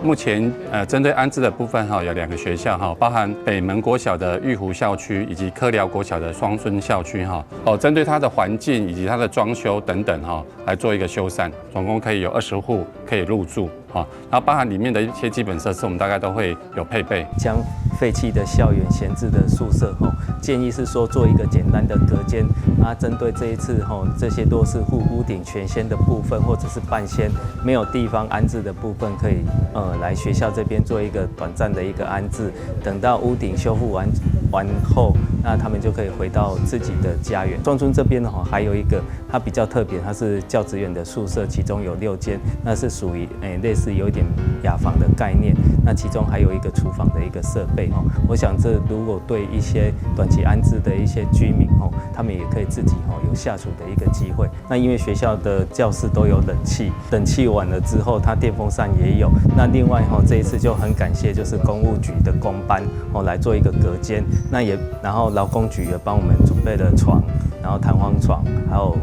目前針對安置的部分哈，有兩個學校哈，包含北門國小的玉湖校區以及科寮國小的雙孫校區哈。哦，針對它的環境以及它的裝修等等哈，來做一個修繕，總共可以有20戶可以入住哈。然後包含裡面的一些基本設施，我們大概都會有配備。將廢棄的校園閒置的宿舍吼，建議是說做一個簡單的隔間啊，針對這一次吼這些弱勢戶屋頂全掀的部分或者是半掀沒有地方安置的部分，可以來學校這邊做一個短暫的一個安置，等到屋頂修復完後，那他們就可以回到自己的家園。雙春這邊呢，還有一個它比較特別，它是教職員的宿舍，其中有6間，那是屬於類似有一點雅房的概念，那其中還有一個廚房的一個設備哦。我想這如果對一些短期安置的一些居民哦，他們也可以自己哦有下廚的一個機會。那因為學校的教室都有冷氣，冷氣完了之後，它電風扇也有。那另外哈，這一次就很感謝就是工務局的工班哦來做一個隔間，那也然後勞工局也幫我們準備了床，然後彈簧床，還有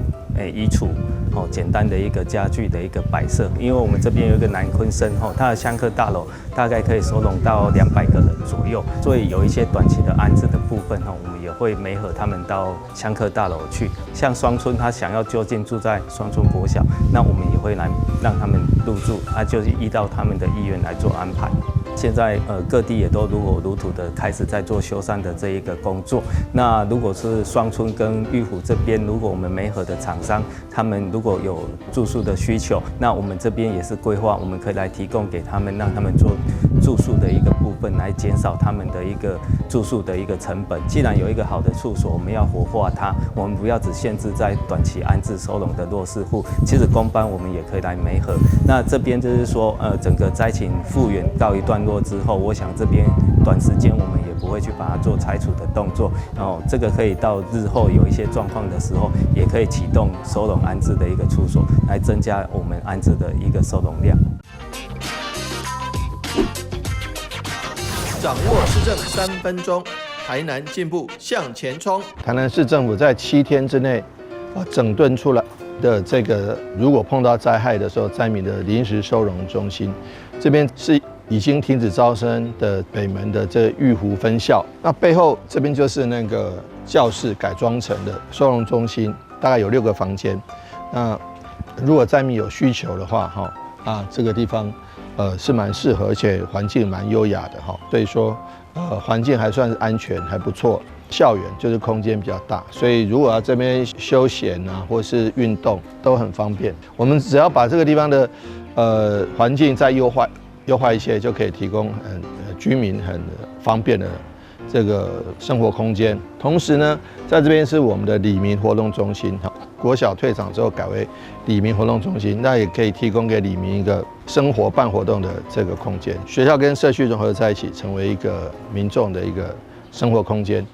衣櫥哦，簡單的一個家具的一個擺設。因為我們這邊有一個南鯤鯓吼，它的香客大樓大概可以收容到200個人左右，所以有一些短期的安置的部分吼，我們也會媒合他們到香客大樓去。像雙春，他想要就近住在雙春國小，那我們也會來讓他們入住，啊，就是依照他們的意願來做安排。現在各地也都如火如荼的開始在做修繕的這一個工作。那如果是雙春跟玉湖這邊，如果我們媒合的廠商，他們如果有住宿的需求，那我們這邊也是規劃，我們可以來提供給他們，讓他們做住宿的一個部分，來減少他們的一個住宿的一個成本。既然有一個好的處所，我們要活化它，我們不要只限制在短期安置收容的弱勢戶。其實工班我們也可以來媒合。那這邊就是說，整個災情復原告一段落之後，我想這邊短時間我們也不會去把它做拆除的動作。然後這個可以到日後有一些狀況的時候，也可以啟動收容安置的一個處所，來增加我們安置的一個收容量。掌握市政3分鐘，台南進步向前衝。台南市政府在7天之內，整頓出來的這個，如果碰到災害的時候，災民的臨時收容中心，這邊是已經停止招生的北門的這玉湖分校，那背後這邊就是那個教室改裝成的收容中心，大概有6個房間。那如果災民有需求的話，哈啊，這個地方，是蠻適合，而且環境蠻優雅的哈。所以說，環境還算是安全，還不錯。校園就是空間比較大，所以如果要這邊休閒啊，或是運動都很方便。我們只要把這個地方的，環境再優化。優化一些，就可以提供很居民很方便的這個生活空間。同時呢，在這邊是我們的里民活動中心，哈，國小退場之後改為里民活動中心，那也可以提供給里民一個生活辦活動的這個空間。學校跟社區融合在一起，成為一個民眾的一個生活空間。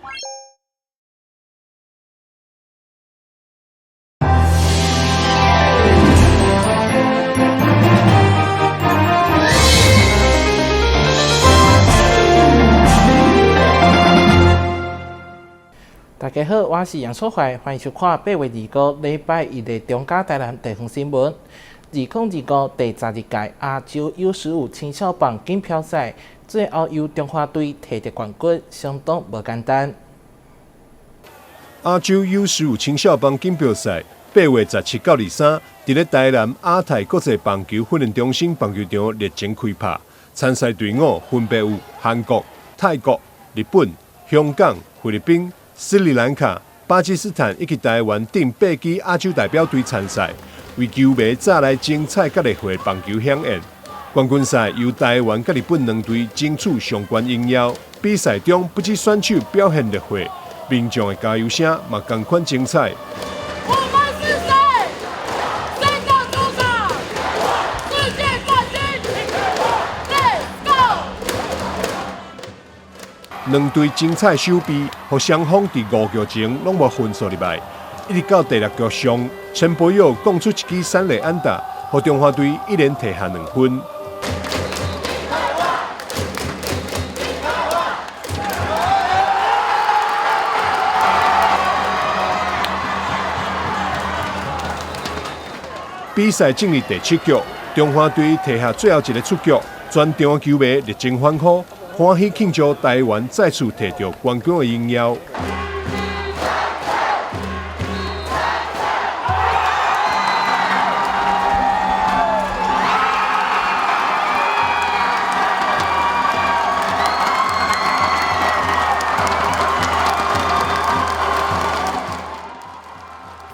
大家好，我是楊淑懷，歡迎收看8月25禮拜一的中嘉台南地方新聞。2025第12屆亞洲 U15 青少棒錦標賽，最後由中華隊提得冠軍，相當無簡單。亞洲 U15 青少棒錦標賽，8月17到23，佇咧台南亞太國際棒球訓練中心棒球場熱情開拍。參賽隊伍分別有韓國、泰國、日本、香港、菲律賓、斯里蘭卡、巴基斯坦以及台灣等8支亞洲代表隊參賽，為球迷帶來精彩佮熱血棒球饗宴。冠軍賽由台灣佮日本兩隊爭取上懸榮耀。比賽中不止選手表現熱血，民眾的加油聲嘛仝款精彩。我們是誰？誰當主場？世界冠軍！Let's go！兩隊精彩守備，予雙方佇5局前攏無分數入來，一直到第6局上，陳柏佑講出一支三壘安打，予中華隊一連提下2分。比賽進入第7局，中華隊提下最後一个出局，全場球迷熱情歡呼，歡喜慶祝台灣再次摕著冠軍的榮耀。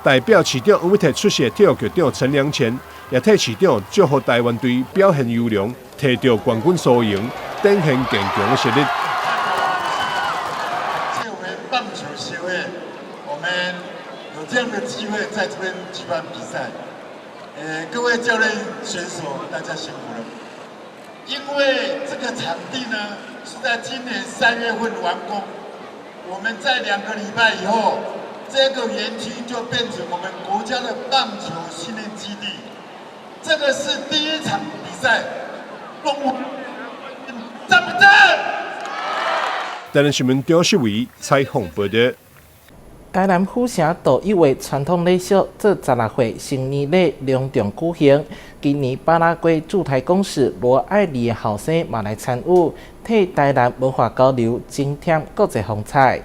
代表市長黃偉哲出席體育局長陳良乾，也替市長祝福台灣隊表現優良，摕著冠軍殊榮，展現堅強的實力。作為棒球協會，我們有這樣的機會在這邊舉辦比賽，各位教練、選手，大家辛苦了。因為這個場地呢，是在今年3月份完工，我們在2個禮拜以後，這個園區就變成我們國家的棒球訓練基地。這個是第一場比賽，讚不讚？台南新聞張世偉採訪報導。台南府城獨有的傳統禮俗，做十六歲成年禮隆重舉行。今年巴拉圭駐台公使羅愛禮的後生嘛來參與，替台南文化交流增添國際風采。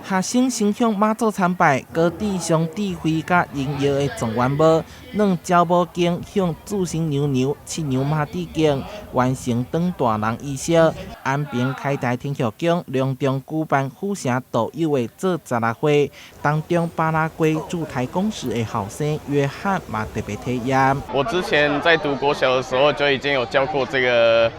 學生先向媽祖參拜，高智商智慧佮榮耀的狀元帽，攆鳥母經向註生娘娘、七娘媽致敬，完成轉大人儀式。安平開台天后宮隆重舉辦府城獨有的做十六歲，當中巴拉圭駐台公使的後生約翰嘛特別體驗。我之前在讀國小的時候就已經有教過這個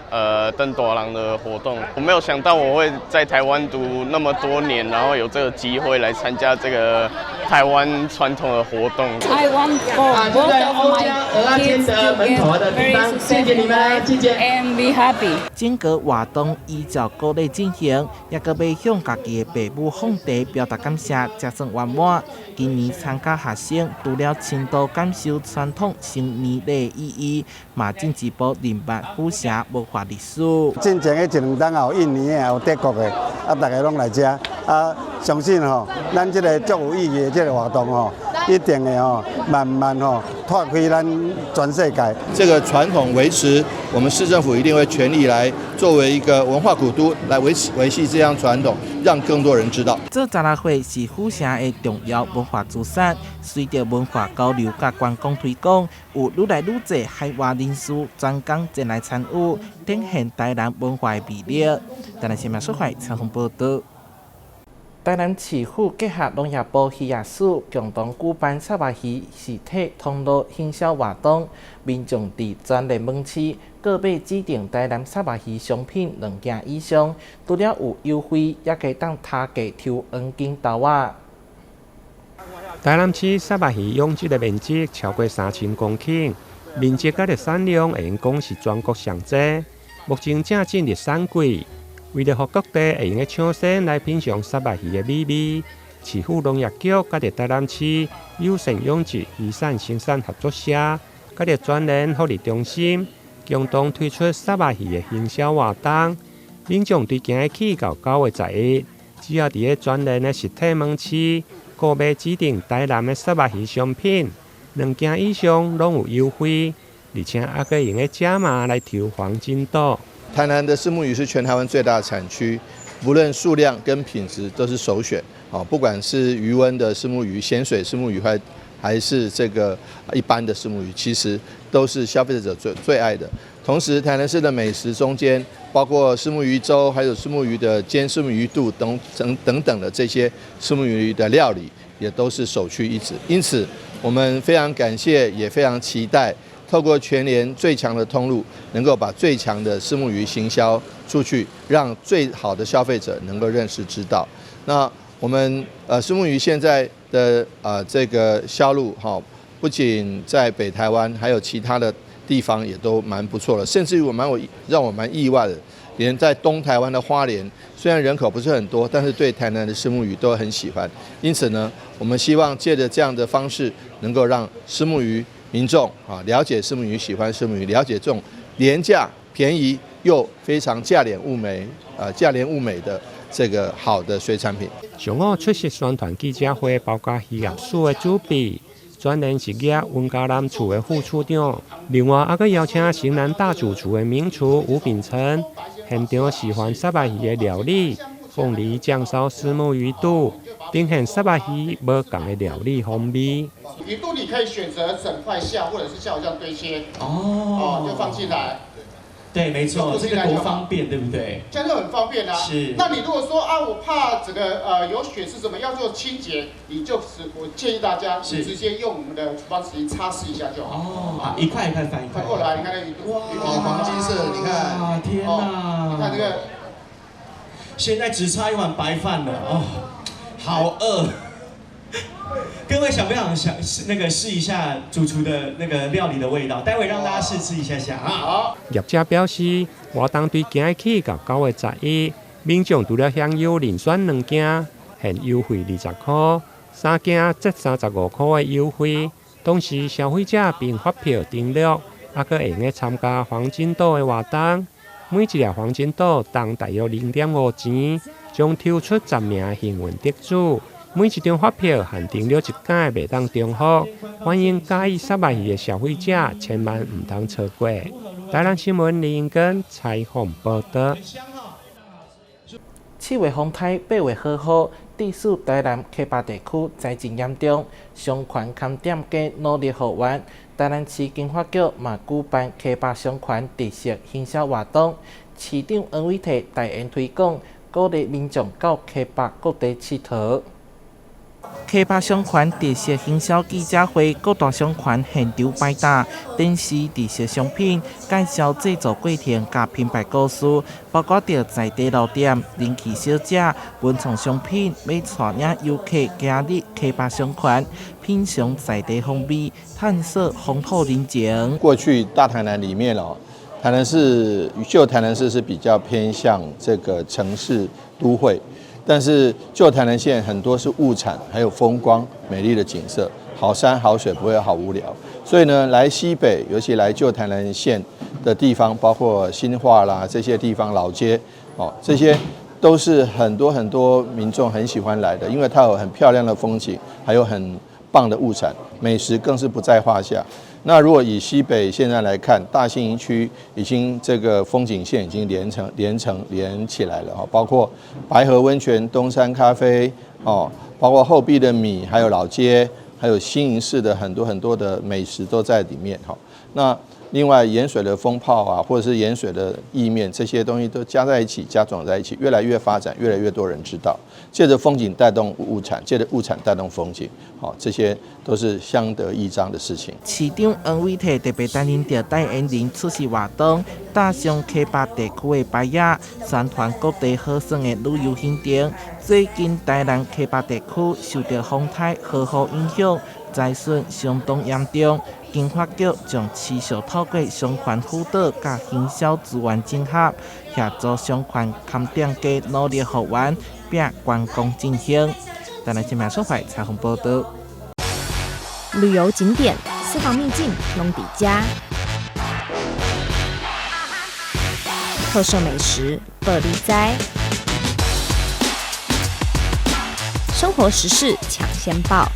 轉大人的活動，我沒有想到我會在台灣讀那麼多年，然後有這個機會來參加這個台灣傳統的活動。 I want for both of my kids to get very successful life and be happy. 整個活動依照古禮進行，也閣欲向家己的爸母放茶表達感謝，才算圓滿。今年參加學生除了深度感受傳統成年禮的意義，嘛進一步認捌府城文化歷史。進前彼一兩冬也有印尼的，也有德國的，啊，逐家攏來遮，啊，相信吼，咱這個足有意義的這個活動吼，一定會吼慢慢吼拓開咱全世界。這個傳統維持，我們市政府一定會全力來作為一個文化古都來維持維繫這樣傳統，讓更多人知道。做十六歲是府城的重要文化資產，隨著文化交流佮觀光推廣，有愈來愈濟海外人士專工前來參與，展現台南文化的魅力。台南新聞蘇懷採訪報導。台南市府結合農業部漁業署共同舉辦虱目魚實體通路行銷活動，民眾佇全聯門市購買指定台南虱目魚商品兩件以上，除了有優惠，也會當差價抽黃金豆仔。台南市虱目魚養殖的面積超過3000公頃，面積佮產量會用講是全國上濟。目前正進入產季。為著予各地會用得搶先來品嚐虱目魚的美味，市府農業局佮著台南市友善養殖魚產生產合作社，佮著全聯福利中心，共同推出虱目魚的行銷活動。民眾對今日起到9月11，只要佇咧全聯的實體門市購買指定台南的虱目魚商品，兩件以上攏有優惠，而且還閣會用得加碼來抽黃金豆。台南的虱目魚是全台灣最大的產區，不論數量跟品質都是首選。不管是魚塭的虱目魚、鹹水虱目魚，還是這個一般的虱目魚，其實都是消費者最最愛的。同時，台南市的美食中間，包括虱目魚粥，還有虱目魚的煎虱目魚肚等等等等的這些虱目魚的料理，也都是首屈一指。因此，我們非常感謝，也非常期待。透過全聯最強的通路，能夠把最強的虱目魚行銷出去，讓最好的消費者能夠認識知道。那我們虱目魚現在的這個銷路哈，不僅在北台灣，還有其他的地方也都蠻不錯的，甚至於我蠻我讓我蠻意外的，連在東台灣的花蓮，雖然人口不是很多，但是對台南的虱目魚都很喜歡。因此呢，我們希望借著這樣的方式，能夠讓虱目魚民眾啊了解虱目魚，喜歡虱目魚，了解這種廉價便宜又非常價廉物美啊價廉物美的這個好的水產品。上午出席宣傳記者會，包括漁業署的主筆、轉任實業溫家南處的副處長。另外，猶閣邀請型男大主廚的名廚吳秉承，現場示範虱目魚的料理，鳳梨醬燒虱目魚肚，呈現虱目魚無仝的料理風味。魚肚你可以選擇整塊下，或者是像我這樣堆切，哦，就放進來。對，沒錯，這個多方便，對不對？這樣就很方便啦。是。那你如果說啊，我怕這個有血絲什麼要做清潔，你就是我建議大家，你直接用我們的廚房紙巾擦拭一下就好。哦，一塊一塊翻，一塊。過來，你看那魚肚，哇，黃金色，你看。啊，天哪！你看這個。現在只差一碗白飯了哦，好餓。各位想不想想試那個試一下主廚的那個料理的味道？待會讓大家試吃一下下啊。好。業者表示，活動對今日起到9月11，民眾除了享有任選兩件，現優惠20箍，三件折35箍的優惠。同時，消費者憑發票登錄，猶閣會用參加黃金島的活動。每一粒黃金島重大約0.5錢，將抽出10名幸運得主。每一張發票限登錄一擺，袂當重複。歡迎佮意虱目魚的消費者，千萬毋通錯過。台南新聞林根採訪報導。7月風颱，8月好雨，致使台南溪壩地區災情嚴重，商圈崁店家努力復原。台南市經發局嘛舉辦溪壩商圈特色行銷活動，市長黃偉哲代言推廣，鼓勵民眾到溪壩各地𨑨迌。溪壩商圈特色行銷記者會，各大商圈現場擺檔，展示特色商品，介紹製作過程佮品牌故事，包括著在地老店、人氣小食、文創商品，欲帶領遊客行入溪壩商圈，品嘗在地風味，探索風土人情。過去大台南裡面哦，台南市舊台南市是比較偏向這個城市都會。但是舊台南縣很多是物產，還有風光美麗的景色，好山好水不會好無聊。所以呢，來西北，尤其來舊台南縣的地方，包括新化啦這些地方老街，哦，這些都是很多很多民眾很喜歡來的，因為它有很漂亮的風景，還有很棒的物產，美食更是不在話下。那如果以西北現在來看，大信義區已經這個風景線已經連成連成連起來了哈，包括白河溫泉、東山咖啡哦，包括後壁的米，還有老街，還有新營市的很多很多的美食都在裡面哈。那另外鹽水的蜂炮啊，或者是鹽水的意麵，這些東西都加在一起，加總在一起，越來越發展，越來越多人知道。借著風景帶動物產，借著物產帶動風景，好，這些都是相得益彰的事情。市長黃偉哲特別擔任著代言人出席活動，搭上溪壩地區的牌仔，宣傳各地好耍的旅遊行程。最近台南溪壩地區受著風颱豪雨影響，災損相當嚴重。經發局將持續透過商圈輔導佮行銷資源整合，協助商圈崁店家努力復原，拼觀光振興。台南新聞所採訪報導。旅遊景點、私房秘境攏佇遮，特色美食報你知，生活時事搶先報。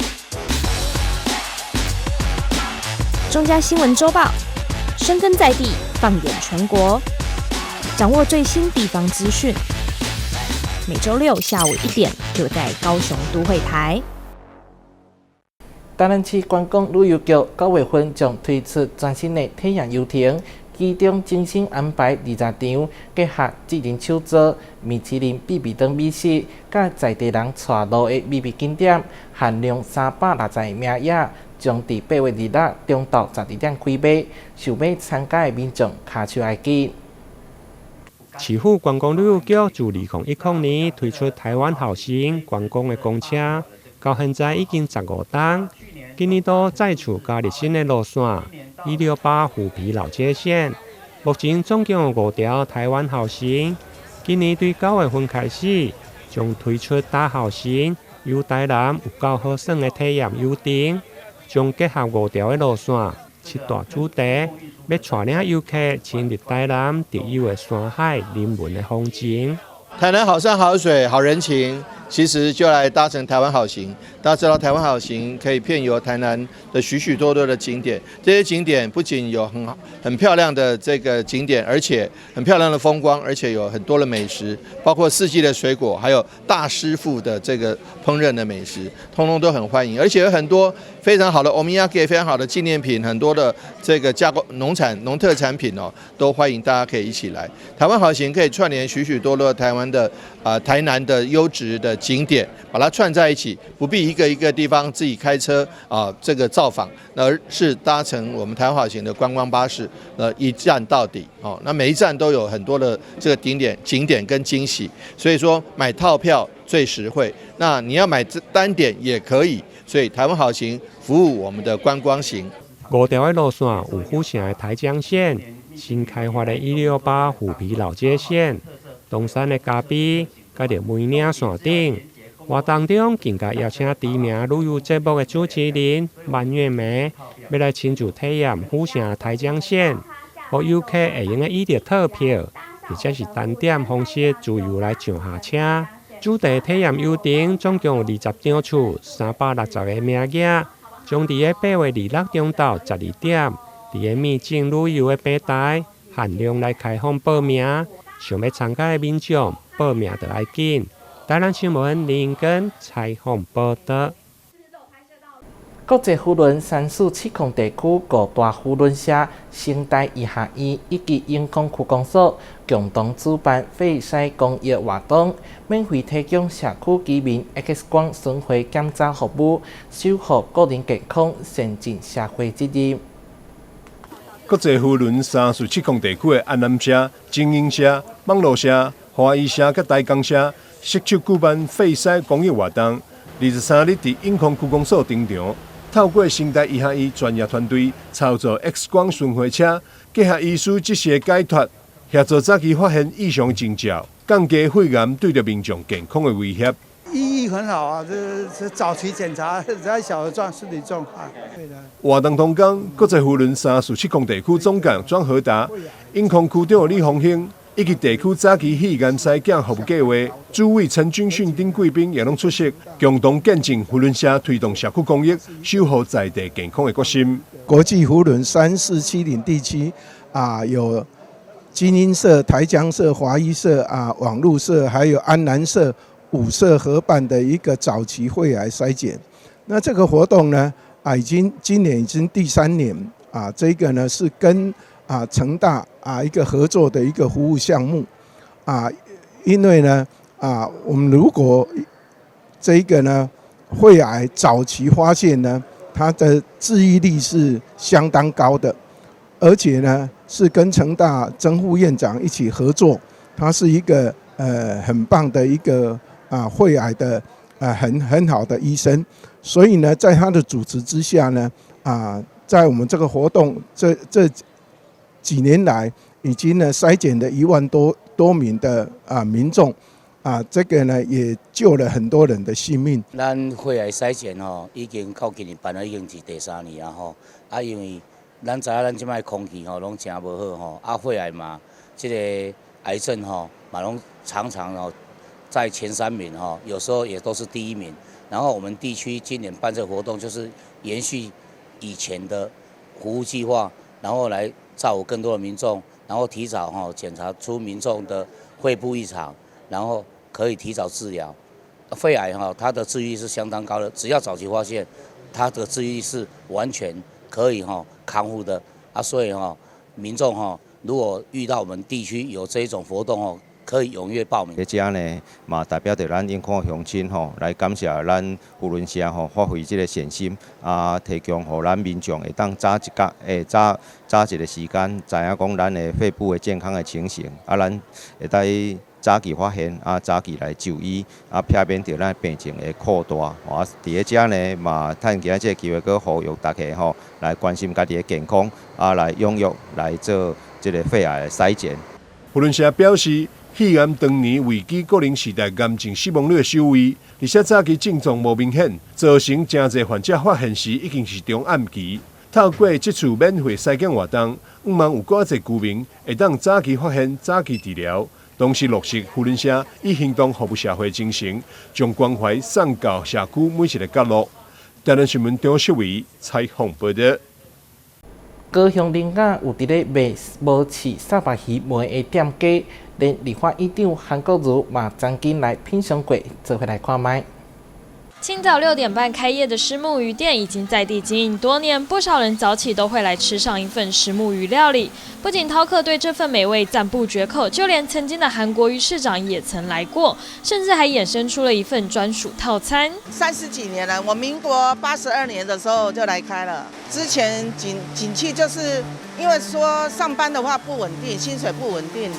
中嘉新聞週報，深耕在地，放眼全國，掌握最新地方資訊。每週六下午1點，就在高雄都會台。台南市觀光旅遊局9月份將推出全新的體驗遊程，其中精心安排20場結合職人手作、米其林必比登美食，佮在地人帶路的美味景點，限量360個名額。將佇8月26中晝12點開賣，想欲參加的民眾跤手愛緊。市府觀光旅遊局自2010年推出台灣好行觀光的公車，到現在已經15冬。今年度再次加入新的路線，168虎皮老街線。目前總共有5條台灣好行。今年對9月份開始，將推出大好行，由台南有夠好耍的體驗遊程。將結合5條的路線、7大主題，欲帶領遊客親歷台南特有的山海人文的風情。台南好山好水好人情，其實就來搭乘台灣好行。大家知道台灣好行可以遍遊台南的許許多多的景點，這些景點不僅有很好、很漂亮的這個景點，而且很漂亮的風光，而且有很多的美食，包括四季的水果，還有大師傅的這個烹飪的美食，通通都很歡迎。而且有很多非常好的歐米亞給，非常好的紀念品，很多的這個加工農產、農特產品哦，都歡迎大家可以一起來。台灣好行可以串聯許許多多台灣的台南的優質的景點，把它串在一起，不必一個一個地方自己開車啊，這個造訪，而是搭乘我們台灣好行的觀光巴士，一站到底哦。那每一站都有很多的這個景點、景點跟驚喜，所以說買套票最實惠。那你要買單點也可以，所以台灣好行服務我們的觀光行。五條的路線有府城的台江線、新開發的168虎皮老街線、東山的咖啡、佮著梅嶺山頂。活動中更加邀請知名旅遊節目的主持人萬月梅，欲來親自體驗府城台江線，予遊客會用得依著套票，或者是單點方式自由來上下車。主題體驗遊程總共有20場次，360個名額，將佇咧8月26中晝12點，佇咧秘境旅遊的平台限量來開放報名，想欲參加的民眾報名就愛緊。台南新聞林根採訪報道。國際扶輪3470地區五大扶輪社、成大醫學院以及永康區公所共同主辦肺篩公益活動，免費提供社區居民 X 光巡迴檢查服務，守護個人健康，善盡社會責任。國際扶輪3470地區的安南社、精英社、網路社、華醫社佮台江社，攜手舉辦肺篩公益活動。23日佇永康區公所登場，透過成大醫學院專業團隊操作 X 光巡迴車，結合醫師即時的解脫，協助早期發現異常徵兆，降低肺癌對著民眾健康的威脅。意義很好啊，這是早期檢查才曉得狀身體狀況。對的。活動當天，國際扶輪3470地區總幹莊和達、永康區長李宏興，以及地區早期肺癌篩檢服務計劃主委陳君訓等貴賓也攏出席，共同見證扶輪社推動社區公益、守護在地健康的決心。國際扶輪3470地區啊，有精英社、台江社、華醫社啊、網路社，還有安南社五社合辦的一個早期肺癌篩檢。那這個活動呢，啊，已經今年已經第三年啊，這個呢是跟成大一個合作的一個服務項目啊，因為呢我們如果這一個呢肺癌早期發現呢，它的治癒率是相當高的，而且呢是跟成大曾副院長一起合作，他是一個很棒的一個肺癌的很好的醫生，所以呢在他的主持之下呢在我們這個活動這幾年來，已經呢篩檢了1萬多名的民眾，這個呢也救了很多人的性命。咱肺癌篩檢吼，已經到今年辦了已經是第三年啊吼，因為咱知影咱這擺空氣吼攏誠無好吼，肺癌嘛，這個癌症吼嘛攏常常哦在前三名吼，有時候也都是第一名。然後我們地區今年辦這個活動，就是延續以前的服務計劃，然後來造福更多的民眾，然後提早哈檢查出民眾的肺部異常，然後可以提早治療。肺癌哈，它的治癒率是相當高的，只要早期發現，它的治癒率是完全可以哈康復的啊。所以哈，民眾哈，如果遇到我們地區有這一種活動哦，可以踴躍報名。佇遮呢，嘛代表著咱永康鄉親吼，來感謝咱扶輪社吼發揮這個善心，提供予咱民眾會當早一工，會早早一個時間，知影講咱的肺部的健康的情形，咱會當早期發現，早期來就醫，避免著咱病情會擴大。佇咧遮呢，嘛趁今仔這個機會，閣呼籲大家吼來關心家己的健康，來踴躍來做這個肺癌的篩檢。扶輪社表示，肺癌當年位居高齡時代癌症死亡率的首位，而且早期症狀無明顯，造成誠濟患者發現時已經是中暗期。透過這次免費篩檢活動，向望有閣較濟居民會當早期發現、早期治療，同時落實扶輪社以行動服務社會精神，將關懷送到社區每一个角落。台南新聞張秀偉採訪報導。高雄苓雅有佇咧賣無刺沙白魚糜的店家，連立法院長韓國瑜嘛曾經來品嘗過，做伙來看覓。清早6點半開業的虱目魚店已經在地經營多年，不少人早起都會來吃上一份虱目魚料理。不僅饕客對這份美味讚不絕口，就連曾經的韓國瑜市長也曾來過，甚至還衍生出了一份專屬套餐。30幾年了，我民國82年的時候就來開了。之前景氣就是因為說上班的話不穩定，薪水不穩定，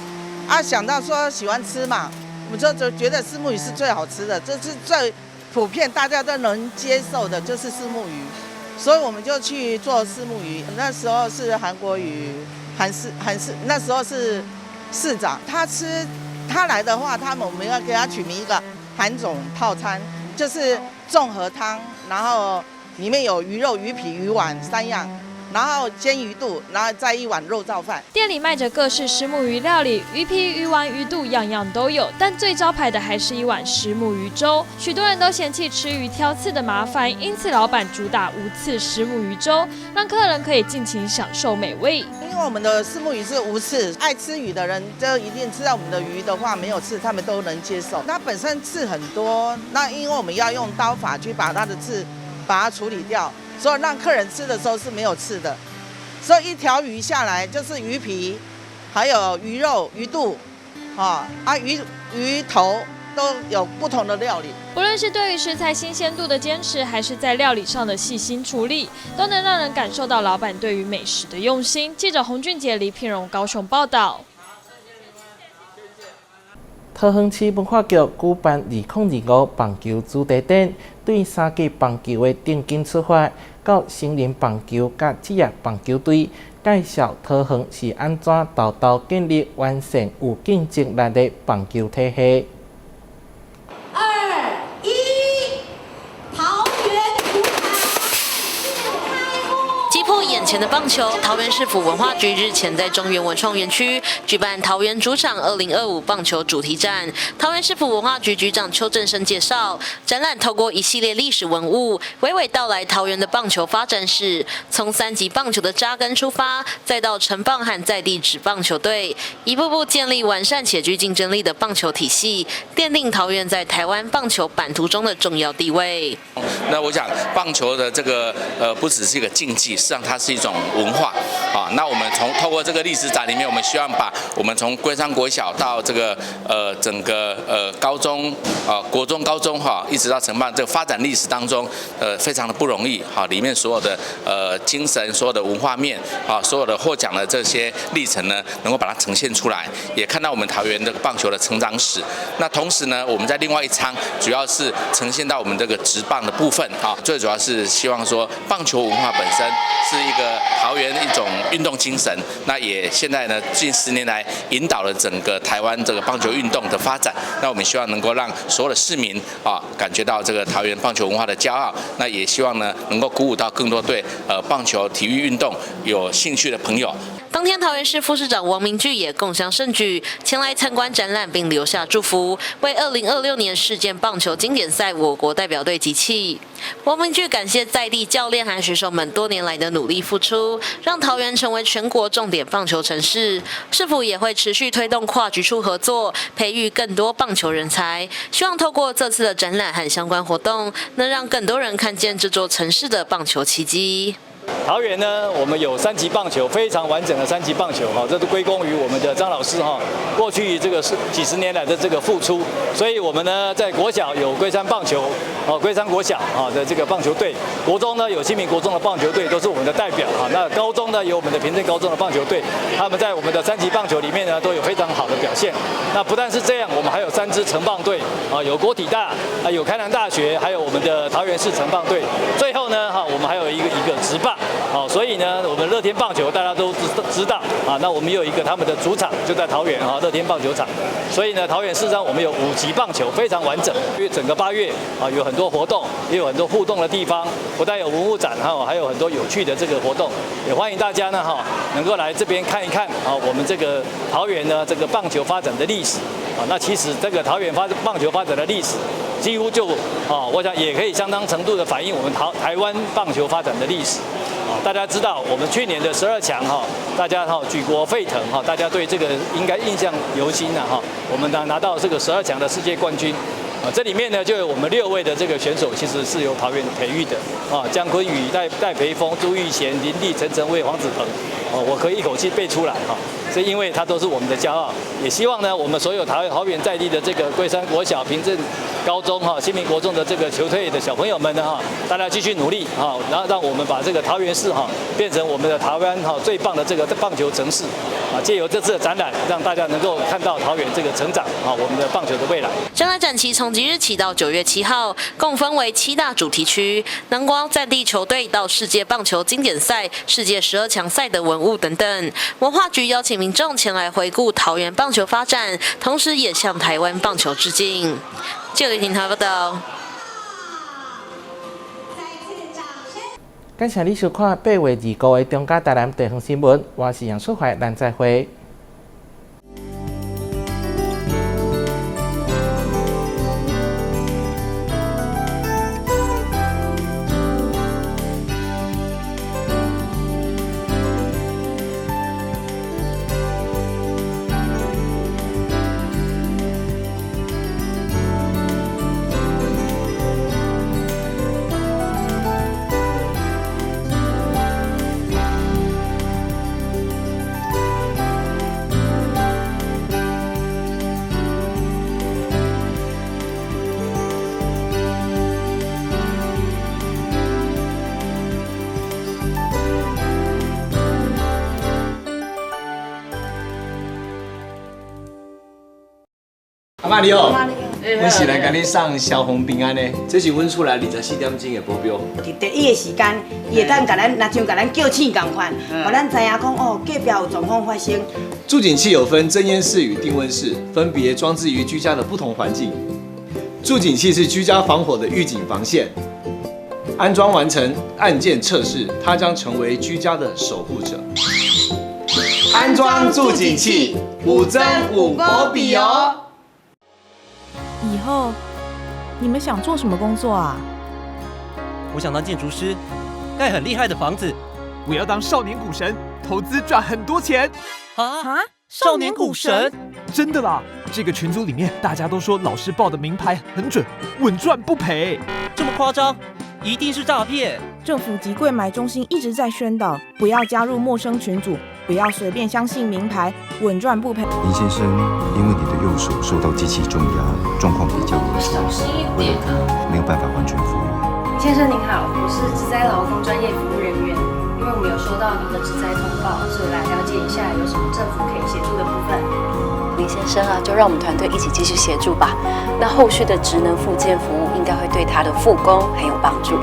啊想到說喜歡吃嘛，我們就覺得虱目魚是最好吃的，這是最普遍大家都能接受的，就是虱目魚，所以我們就去做虱目魚。那時候是韓國瑜，韓市，那時候是市長，他吃他來的話，我們要給他取名一個韓總套餐，就是綜合湯，然後裡面有魚肉、魚皮、魚丸三樣。然後煎魚肚，然後再一碗肉燥飯。店裡賣着各式虱目魚料理，魚皮、魚丸、魚肚，樣樣都有。但最招牌的還是一碗虱目魚粥。許多人都嫌棄吃魚挑刺的麻煩，因此老闆主打無刺虱目魚粥，讓客人可以盡情享受美味。因為我們的虱目魚是無刺，愛吃魚的人就一定吃到我們的魚的話，沒有刺，他們都能接受。它本身刺很多，那因為我們要用刀法去把它的刺把它處理掉。所以讓客人吃的時候是沒有刺的，所以一條魚下來就是魚皮，還有魚肉、魚肚，魚頭都有不同的料理。不論是對於食材新鮮度的堅持，還是在料理上的細心處理，都能讓人感受到老闆對於美食的用心。記者洪俊傑、李品榮高雄報道。桃園市文化局舉辦2025棒球主題展，對三級棒球的頂間出發，到成人棒球佮職業棒球隊，介紹桃園是按怎沓沓建立完善有競爭力的棒球體系。二一，桃園主場。擊破眼前的棒球，桃園市府文化局日前在中原文創園區舉辦桃園主場2025棒球主題展。桃園市府文化局局長邱振聲介紹，展覽透過一系列歷史文物，娓娓道來桃園的棒球發展史，從三級棒球的扎根出發，再到成棒和在地職棒球隊，一步步建立完善且具競爭力的棒球體系，奠定桃園在台灣棒球版圖中的重要地位。那我想，棒球的這個不只是一個競技，實際上它是一種文化啊。那我們從透過這個歷史展裡面，我們希望把我們從龜山國小到這個整個高中啊國中、高中哈，一直到成棒這個發展歷史當中，非常的不容易哈。裡面所有的精神、所有的文化面啊，所有的獲獎的這些歷程呢，能夠把它呈現出來，也看到我們桃園這個棒球的成長史。那同時呢，我們在另外一倉主要是呈現到我們這個職棒的部分啊，最主要是希望說棒球文化本身是一個桃園一種運動精神，那也現在呢，近10年來引導了整個台灣這個棒球運動的發展。那我們希望能夠讓所有的市民啊，感覺到這個桃園棒球文化的驕傲。那也希望呢，能夠鼓舞到更多對棒球體育運動有興趣的朋友。當天，桃園市副市長王明巨也共襄盛舉，前來參觀展覽，並留下祝福，為2026年世界棒球經典賽我國代表隊集氣。王明巨感謝在地教練和選手們多年來的努力付出，讓桃園成為全國重點棒球城市。市府也會持續推動跨局處合作，培育更多棒球人才。希望透過這次的展覽和相關活動，能讓更多人看見這座城市的棒球奇蹟。桃園呢，我們有三級棒球，非常完整的三級棒球哈，這都歸功於我們的張老師哈，過去這個是幾十年來的這個付出，所以我們呢在國小有龜山棒球，哦龜山國小啊的這個棒球隊，國中呢有新民國中的棒球隊，都是我們的代表啊。那高中呢有我們的平鎮高中的棒球隊，他們在我們的三級棒球裡面呢都有非常好的表現。那不但是這樣，我們還有三支成棒隊啊，有國體大啊，有開南大學，還有我們的桃園市成棒隊。最後呢哈，我們還有一個職棒。好，所以呢，我们乐天棒球大家都知道啊，那我们有一个他们的主场就在桃园啊，乐天棒球场。所以呢，桃园事实上我们有5级棒球，非常完整。因为整个8月啊，有很多活动，也有很多互动的地方，不但有文物展哈，还有很多有趣的这个活动，也欢迎大家呢哈，能够来这边看一看啊，我们这个桃园呢这个棒球发展的历史啊。那其实这个桃园棒球发展的历史，几乎就啊，我想也可以相当程度的反映我们台湾棒球发展的历史。大家知道，我们去年的12强哈，大家哈举国沸腾哈，大家对这个应该印象犹新呐哈。我们拿到这个12强的世界冠军，啊，这里面呢就有我们6位的这个选手，其实是由桃园培育的啊，江坤宇、戴培峰、朱玉贤、林立、陈晨威、黄子鹏，哦，我可以一口气背出来哈。是因为他都是我们的骄傲，也希望呢，我们所有桃园在地的这个龟山国小、平镇高中哈、新民国中的这个球队的小朋友们呢哈，大家继续努力哈，然后让我们把这个桃园市哈变成我们的台湾哈最棒的这个棒球城市啊！借由这次的展览，让大家能够看到桃园这个成长啊，我们的棒球的未来。展览展期从即日起到9月7号，共分为7大主题区，南光在地球队到世界棒球经典赛、世界12强赛的文物等等。文化局邀请民众前来回顾桃园棒球发展，同时也向台湾棒球致敬。记者李婷台报道。感谢你收看8月25的中嘉台南地方新闻，我是杨淑怀，咱再会。阿嬤你好，阮是来共你送消防平安的，这是阮厝内24点钟的保镖。伫第一个时间，伊会当共咱，若像共咱叫醒仝款，予咱知影讲哦，隔壁有状况发生。住警器有分增烟室与定温室，分别装置于居家的不同环境。住警器是居家防火的预警防线，安装完成按键测试，它将成为居家的守护者。安装住警器，5增5保比哦。以后你们想做什么工作啊？我想当建筑师，盖很厉害的房子。我要当少年股神，投资赚很多钱。啊！少年股神？真的啦！这个群组里面大家都说老师报的名牌很准，稳赚不赔。这么夸张？一定是诈骗！政府及柜买中心一直在宣导，不要加入陌生群组，不要随便相信名牌，稳赚不赔。林先生，因为你的右手受到机器重压，状况比较严重，为了他没有办法完全复原。先生您好，我是职灾劳工专业服务人员，因为我们有收到您的职灾通报，所以来了解一下有什么政府可以协助的部分。林先生啊，就让我们团队一起继续协助吧。那后续的职能复健服务应该会对他的复工很有帮助。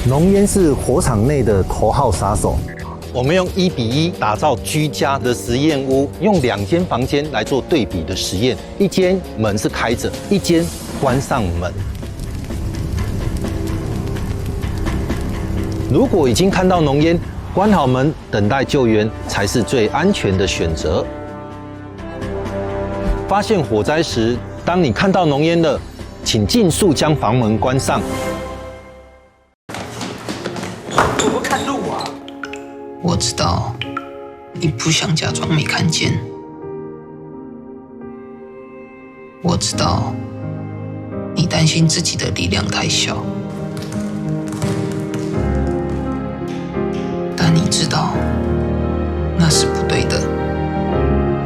浓烟是火场内的头号杀手。我们用1比1打造居家的实验屋，用2间房间来做对比的实验，一间门是开着，一间关上门。如果已经看到浓烟，关好门等待救援才是最安全的选择。发现火灾时，当你看到浓烟了，请尽速将房门关上。我不看路啊！我知道你不想假装没看见，我知道你担心自己的力量太小。但你知道，那是不对的。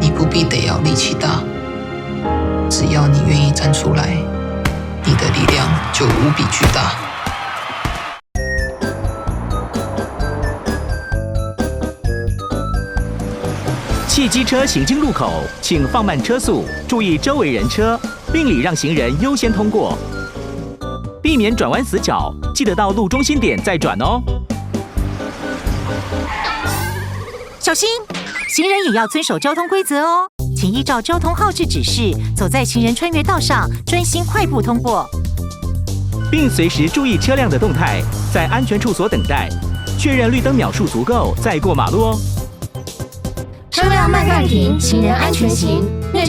你不必得要力气大，只要你愿意站出来，你的力量就无比巨大。汽机车行经路口，请放慢车速，注意周围人车。並禮讓行人優先通過，避免轉彎死角，記得到路中心點再轉哦。小心，行人也要遵守交通規則哦，請依照交通號誌指示，走在行人穿越道上，專心快步通過，並隨時注意車輛的動態，在安全處所等待，確認綠燈秒數足夠再過馬路哦。車輛慢慢停，行人安全行。